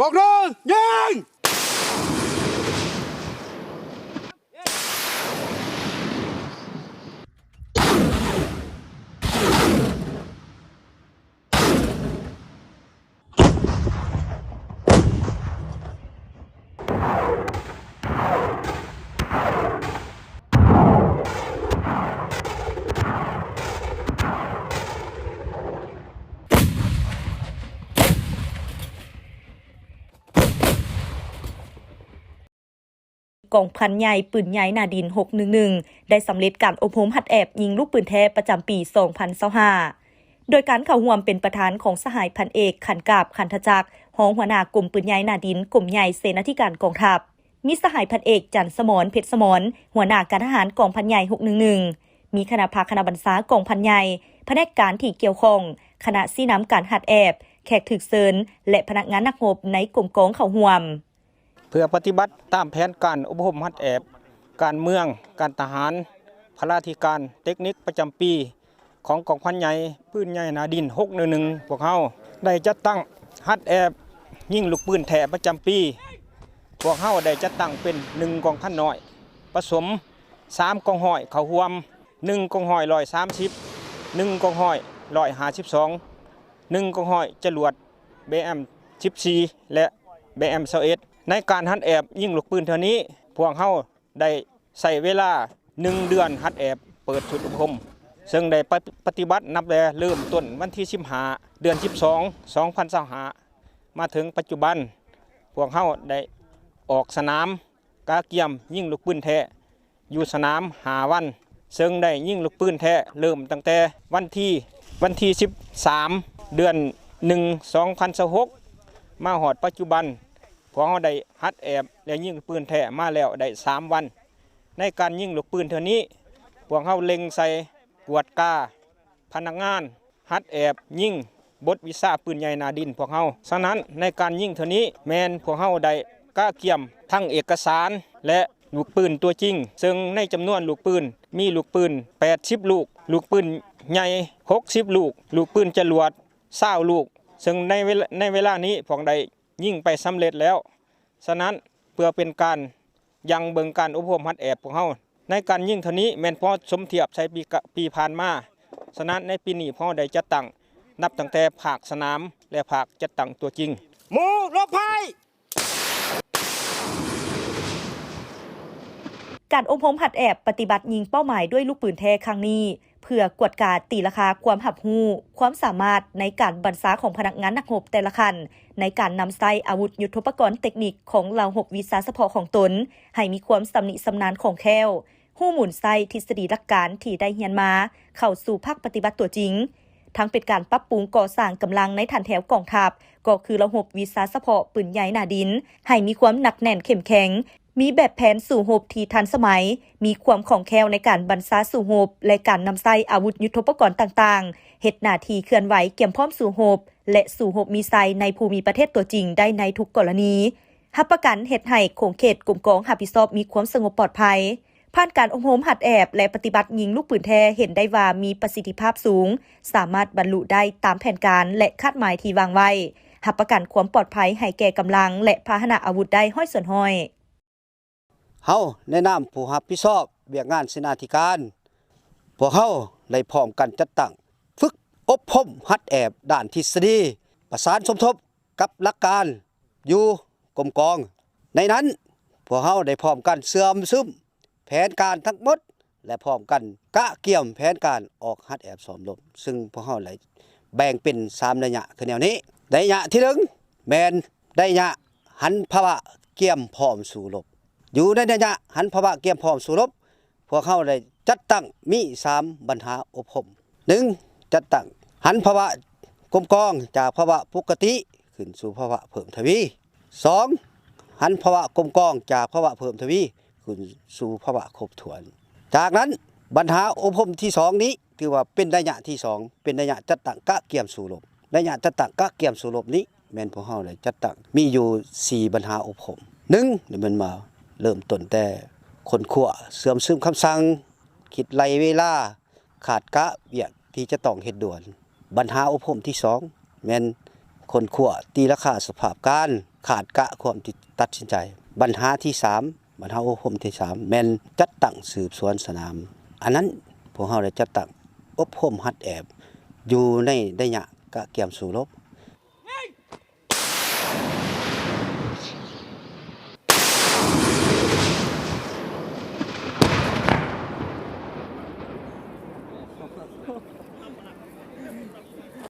ພວກໜຶ່ງຍິງ! ກອງພັນໃຫຍ່ປືນໃຫຍ່ໜ້າດິນ ຫົກໜຶ່ງໜຶ່ງ ໄດ້ສຳເລັດການອົບຮົມຫັດແອບຍິງລູກປືນແທ້ປະຈຳປີ ສອງພັນຊາວຫ້າ ໂດຍການເຂົ້າຮ່ວມເປັນປະທານຂອງສະຫາຍພັນເອກ ຂັນກາບ ຂັນທະຈັກ ຮອງຫົວໜ້າກົມປືນໃຫຍ່ໜ້າດິນ ກົມໃຫຍ່ເສນາທິການກອງທັບ, ມີສະຫາຍພັນເອກ ຈັນສະໝອນ ເພັດສະໝອນ ຫົວໜ້າການທະຫານກອງພັນໃຫຍ່ ຫົກໜຶ່ງໜຶ່ງ, ມີຄະນະພັກຄະນະບັນຊາກອງພັນໃຫຍ່, ພະແນກການທີ່ກ່ຽວຂ້ອງ, ຄະນະຊີ້ນຳການຫັດແອບ, ແຂກຖືກເຊີນ ແລະ ພະນັກງານນັກຮົບໃນກົມກອງເຂົ້າຮ່ວມ. ເພື່ອປະຕິບັດຕາມແຜນການອົບຮົມຫັດແອບການເມືອງ, ການທະຫານ, ພະລາທິການ, ເຕັກນິກປະຈຳປີຂອງກອງພັນໃຫຍ່ປືນໃຫຍ່ໜ້າດິນ ຫົກໜຶ່ງໜຶ່ງ ພວກເຮົາໄດ້ຈັດຕັ້ງຫັດແອບຍິງລູກປືນແທ້ປະຈຳປີ. ພວກເຮົາໄດ້ຈັດຕັ້ງເປັນ ໜຶ່ງ ກອງພັນນ້ອຍ ປະສົມ ສາມ ກອງຮ້ອຍເຂົ້າຮ່ວມ, ໜຶ່ງ ກອງຮ້ອຍ ຮ້ອຍສາມສິບ, ໜຶ່ງ ກອງຮ້ອຍ ຮ້ອຍຫ້າສິບສອງ, ໜຶ່ງ ກອງຮ້ອຍຈະຫຼວດ ບີເອັມສິບສີ່ ແລະ ບີເອັມຊາວເອັດ. ໃນການຫັດແອບຍິງລູກປືນເທື່ອນີ້, ພວກເຮົາໄດ້ໃຊ້ເວລາໜຶ່ງເດືອນຫັດແອບເປີດຊຸດອົບຮົມ, ເຊິ່ງໄດ້ປະ ປະຕິບັດນັບແຕ່ເລີ່ມຕົ້ນວັນທີສິບຫ້າ ເດືອນສິບສອງ ສອງພັນຊາວຫ້າ ມາເຖິງປັດຈຸບັນ. ພວກເຮົາໄດ້ອອກສະໜາມ ກະກຽມຍິງລູກປືນແທ້ຢູ່ສະໜາມຫ້າວັນ, ເຊິ່ງໄດ້ຍິງລູກປືນແທ້ເລີ່ມຕັ້ງແຕ່ວັນທີ ວັນທີສິບສາມ ເດືອນໜຶ່ງ ສອງພັນຊາວຫົກ ມາຮອດປັດຈຸບັນ. ພວກເຮົາໄດ້ຫັດແອບ ແລະ ຍິງລູກປືນແທ້ມາແລ້ວໄດ້ສາມວັນ. ໃນການຍິງລູກປືນເທື່ອນີ້, ພວກເຮົາເລັງໃສ່ກວດກາ ພະນັກງານຫັດແອບຍິງບົດວິຊາປືນໃຫຍ່ໜ້າດິນພວກເຮົາ. ສະນັ້ນ, ໃນການຍິງເທື່ອນີ້ ແມ່ນພວກເຮົາໄດ້ກະກຽມທັງເອກະສານ ແລະ ລູກປືນຕົວຈິງ, ເຊິ່ງໃນຈຳນວນລູກປືນ ມີລູກປືນແປດສິບລູກ, ລູກປືນໃຫຍ່ຫົກສິບລູກ, ລູກປືນຈະຫຼວດຊາວລູກ, ເຊິ່ງໃນເວລາ ໃນເວລານີ້ພວກໄດ້ຍິງໄປສຳເລັດແລ້ວ. ສະນັ້ນ, ເພື່ອເປັນການຢັ້ງເບິ່ງການອົບຮົມຫັດແອບພວກເຮົາ ໃນການຍິງເທື່ອນີ້ແມ່ນພໍສົມທຽບໃສ່ປີກະ ປີຜ່ານມາ. ສະນັ້ນ, ໃນປີນີ້ພວກເຮົາໄດ້ຈັດຕັ້ງນັບຕັ້ງແຕ່ພາກສະໜາມ ແລະ ພາກຈັດຕັ້ງຕົວຈິງ. ໝູ່ຫຼົບໄພ! ການອົບຮົມຫັດແອບປະຕິບັດຍິງເປົ້າໝາຍດ້ວຍລູກປືນແທ້ຄັ້ງນີ້ ເພື່ອກວດກາຕີລາຄາຄວາມຮັບຮູ້, ຄວາມສາມາດໃນການບັນຊາຂອງພະນັກງານນັກຮົບແຕ່ລະຂັ້ນ ໃນການນຳໃຊ້ອາວຸດຍຸດໂທປະກອນເຕັກນິກຂອງເຫຼົ່າຮົບວິຊາສະເພາະຂອງຕົນ ໃຫ້ມີຄວາມຊຳນິຊຳນານຄ່ອງແຄ້ວ, ຮູ້ໝູນໃຊ້ທິດສະດີຫຼັກການທີ່ໄດ້ຮຽນມາເຂົ້າສູ່ພາກປະຕິບັດຕົວຈິງ. ທັງເປັນການປັບປຸງກໍ່ສ້າງກຳລັງໃນຖານແຖວກອງທັບ, ກໍຄືລະບົບວິຊາສະເພາະປືນໃຫຍ່ໜ້າດິນ ໃຫ້ມີຄວາມໜັກແໜ້ນເຂັ້ມແຂງ, ມີແບບແຜນສູ້ຮົບທີ່ທັນສະໄໝ, ມີຄວາມຄ່ອງແຄ້ວໃນການບັນຊາສູ້ຮົບ ແລະ ການນຳໃຊ້ອາວຸດຍຸດໂທປະກອນຕ່າງໆ, ເຮັດໜ້າທີ່ເຄື່ອນໄຫວກຽມພ້ອມສູ້ຮົບ ແລະ ສູ້ຮົບມີໄຊໃນພູມິປະເທດຕົວຈິງໄດ້ໃນທຸກກໍລະນີ, ຮັບປະກັນເຮັດໃຫ້ຂົງເຂດກົມກອງຮັບຜິດຊອບມີຄວາມສະຫງົບປອດໄພ. ຜ່ານການອົບຮົມຫັດແອບ ແລະ ປະຕິບັດຍິງລູກປືນແທ້ ເຫັນໄດ້ວ່າມີປະສິດທິພາບສູງ, ສາມາດບັນລຸໄດ້ຕາມແຜນການ ແລະ ຄາດໝາຍທີ່ວາງໄວ້, ຮັບປະກັນຄວາມປອດໄພໃຫ້ແກ່ກຳລັງ ແລະ ພາຫະນະອາວຸດໄດ້ຮ້ອຍສ່ວນຮ້ອຍ. ເຮົາໃນນາມຜູ້ຮັບຜິດຊອບວຽກງານເສນາທິການ, ພວກເຮົາໄດ້ພ້ອມກັນຈັດຕັ້ງຝຶກອົບຮົມຫັດແອບດ້ານທິດສະດີ, ປະສານສົມທົບກັບຫຼັກການຢູ່ກົມກອງ. ໃນນັ້ນ, ພວກເຮົາໄດ້ພ້ອມກັນເຊື່ອມຊຶມ ແຜນການທັງໝົດ ແລະ ພ້ອມກັນກະກຽມແຜນການອອກຫັດແອບຊ້ອມລົບ, ເຊິ່ງພວກເຮົາໄດ້ແບ່ງເປັນສາມໄລຍະຄືແນວນີ້. ໄລຍະທີໜຶ່ງ ແມ່ນໄລຍະຫັນພາວະກຽມພ້ອມສູ້ລົບ. ຢູ່ໃນໄລຍະຫັນພາວະກຽມພ້ອມສູ້ລົບ, ພວກເຮົາໄດ້ຈັດຕັ້ງມີສາມບັນຫາອົບຮົມ. ໜຶ່ງ, ຈັດຕັ້ງຫັນພາວະກົມກອງຈາກພາວະປົກກະຕິຂຶ້ນສູ່ພາວະເພີ່ມທະວີ. ສອງ, ຫັນພາວະກົມກອງຈາກພາວະເພີ່ມທະວີຂຶ້ນສູ່ພາວະຄົບຖ້ວນ. ຈາກນັ້ນ, ບັນຫາອົບຮົມທີສອງນີ້ ຖືວ່າເປັນໄລຍະທີສອງ, ເປັນໄລຍະຈັດຕັ້ງກະກຽມສູ້ລົບ. ໄລຍະຈັດຕັ້ງກະກຽມສູ້ລົບນີ້ ແມ່ນພວກເຮົາໄດ້ຈັດຕັ້ງມີຢູ່ສີ່ບັນຫາອົບຮົມ. ໜຶ່ງ, ແມ່ນວ່າເລີ່ມຕົ້ນແຕ່ຄົ້ນຄວ້າ, ເຊື່ອມຊຶມຄຳສັ່ງ, ຄິດໄລ່ເວລາ, ຄາດກະວຽກທີ່ຈະຕ້ອງເຮັດດ່ວນ. ບັນຫາອົບຮົມທີສອງ ແມ່ນ ຄົ້ນຄວ້າ, ຕີລາຄາສະພາບການ, ຄາດກະຄວາມທີ່ຕັດສິນໃຈ. ບັນຫາທີສາມ, ບັນຫາອົບຮົມທີສາມ ແມ່ນຈັດຕັ້ງສືບສວນສະໜາມ. ອັນນັ້ນພວກເຮົາໄດ້ຈັດຕັ້ງອົບຮົມຫັດແອບຢູ່ໃນໄລຍະກະກຽມສູ້ລົບ.